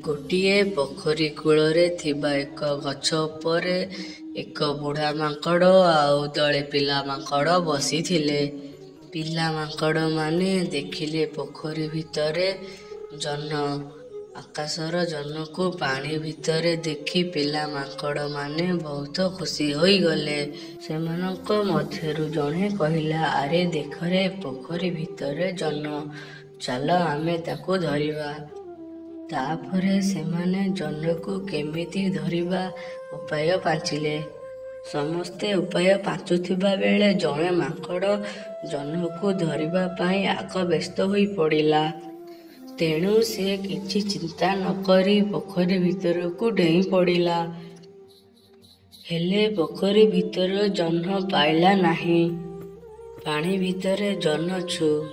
ଗୋଟିଏ ପୋଖରୀ କୂଳରେ ଥିବା ଏକ ଗଛ ଉପରେ ଏକ ବୁଢ଼ା ମାଙ୍କଡ଼ ଆଉ ଦଳେ ପିଲା ମାଙ୍କଡ଼ ବସିଥିଲେ। ପିଲା ମାଙ୍କଡ଼ମାନେ ଦେଖିଲେ ପୋଖରୀ ଭିତରେ ଜହ୍ନ। ଆକାଶର ଜହ୍ନକୁ ପାଣି ଭିତରେ ଦେଖି ପିଲା ମାଙ୍କଡ଼ମାନେ ବହୁତ ଖୁସି ହୋଇଗଲେ। ସେମାନଙ୍କ ମଧ୍ୟରୁ ଜଣେ କହିଲା, "ଆରେ ଦେଖରେ, ପୋଖରୀ ଭିତରେ ଜହ୍ନ। ଚାଲ ଆମେ ତାକୁ ଧରିବା।" ତା'ପରେ ସେମାନେ ଜହ୍ନକୁ କେମିତି ଧରିବା ଉପାୟ ପାଞ୍ଚିଲେ। ସମସ୍ତେ ଉପାୟ ପାଞ୍ଚୁଥିବା ବେଳେ ଜଣେ ମାଙ୍କଡ଼ ଜହ୍ନକୁ ଧରିବା ପାଇଁ ଆଗ ବ୍ୟସ୍ତ ହୋଇପଡ଼ିଲା। ତେଣୁ ସେ କିଛି ଚିନ୍ତା ନ କରି ପୋଖରୀ ଭିତରକୁ ଡେଇଁପଡ଼ିଲା। ହେଲେ ପୋଖରୀ ଭିତରେ ଜହ୍ନ ପାଇଲା ନାହିଁ। ପାଣି ଭିତରେ ଜହ୍ନ ଛୁ।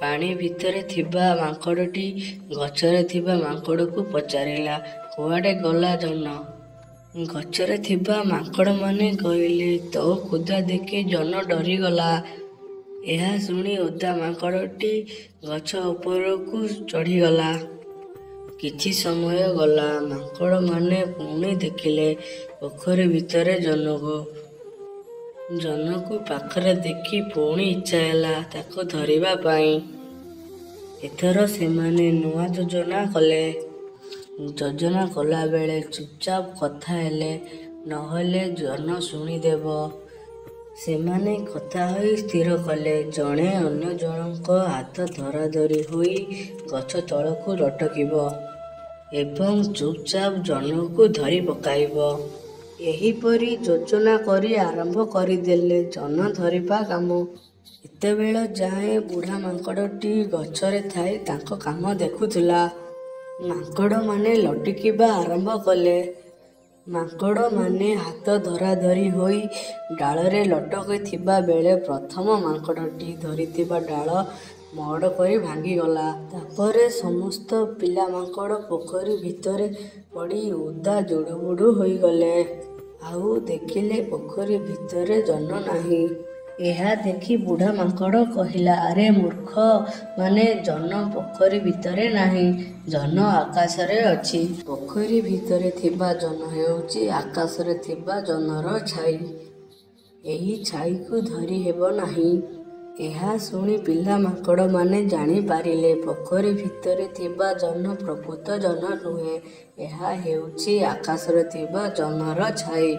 ପାଣି ଭିତରେ ଥିବା ମାଙ୍କଡ଼ଟି ଗଛରେ ଥିବା ମାଙ୍କଡ଼କୁ ପଚାରିଲା, "କୁଆଡ଼େ ଗଲା ଜହ୍ନ?" ଗଛରେ ଥିବା ମାଙ୍କଡ଼ମାନେ କହିଲେ, "ତୋ କୁଦା ଦେଖି ଜହ୍ନ ଡରିଗଲା।" ଏହା ଶୁଣି ଓଦା ମାଙ୍କଡ଼ଟି ଗଛ ଉପରକୁ ଚଢ଼ିଗଲା। କିଛି ସମୟ ଗଲା। ମାଙ୍କଡ଼ମାନେ ପୁଣି ଦେଖିଲେ ପୋଖରୀ ଭିତରେ ଜହ୍ନକୁ। ଜହ୍ନକୁ ପାଖରେ ଦେଖି ପୁଣି ଇଚ୍ଛା ହେଲା ତାକୁ ଧରିବା ପାଇଁ। ଏଥର ସେମାନେ ନୂଆ ଯୋଜନା କଲେ। ଯୋଜନା କଲାବେଳେ ଚୁପ୍‌ଚାପ୍ କଥା ହେଲେ, ନହେଲେ ଜହ୍ନ ଶୁଣିଦେବ। ସେମାନେ କଥା ହୋଇ ସ୍ଥିର କଲେ, ଜଣେ ଅନ୍ୟ ଜଣଙ୍କ ହାତ ଧରାଧରି ହୋଇ ଗଛ ତଳକୁ ଲଟକିବ ଏବଂ ଚୁପ୍‌ଚାପ୍ ଜହ୍ନକୁ ଧରିପକାଇବ। ଏହିପରି ଯୋଜନା କରି ଆରମ୍ଭ କରିଦେଲେ ଜହ୍ନ ଧରିବା କାମ। ଏତେବେଳ ଯାଏଁ ବୁଢ଼ା ମାଙ୍କଡ଼ଟି ଗଛରେ ଥାଇ ତାଙ୍କ କାମ ଦେଖୁଥିଲା। ମାଙ୍କଡ଼ମାନେ ଲଟକିବା ଆରମ୍ଭ କଲେ। ମାଙ୍କଡ଼ମାନେ ହାତ ଧରାଧରି ହୋଇ ଡାଳରେ ଲଟକିଥିବା ବେଳେ ପ୍ରଥମ ମାଙ୍କଡ଼ଟି ଧରିଥିବା ଡାଳ ମଡ଼ କରି ଭାଙ୍ଗିଗଲା। ତା'ପରେ ସମସ୍ତ ପିଲା ମାଙ୍କଡ଼ ପୋଖରୀ ଭିତରେ ପଡ଼ି ଓଦା ଜୁଡ଼ୁବୁଡ଼ୁ ହୋଇଗଲେ। ଆଉ ଦେଖିଲେ ପୋଖରୀ ଭିତରେ ଜହ୍ନ ନାହିଁ। ଏହା ଦେଖି ବୁଢ଼ା ମାଙ୍କଡ଼ କହିଲା, "ଆରେ ମୂର୍ଖମାନେ, ଜହ୍ନ ପୋଖରୀ ଭିତରେ ନାହିଁ। ଜହ୍ନ ଆକାଶରେ ଅଛି। ପୋଖରୀ ଭିତରେ ଥିବା ଜହ୍ନ ହେଉଛି ଆକାଶରେ ଥିବା ଜହ୍ନର ଛାଇ। ଏହି ଛାଇକୁ ଧରିହେବ ନାହିଁ।" ଏହା ଶୁଣି ପିଲା ମାଙ୍କଡ଼ମାନେ ଜାଣିପାରିଲେ ପୋଖରୀ ଭିତରେ ଥିବା ଜହ୍ନ ପ୍ରକୃତ ଜହ୍ନ ନୁହେଁ, ଏହା ହେଉଛି ଆକାଶରେ ଥିବା ଜହ୍ନର ଛାଇ।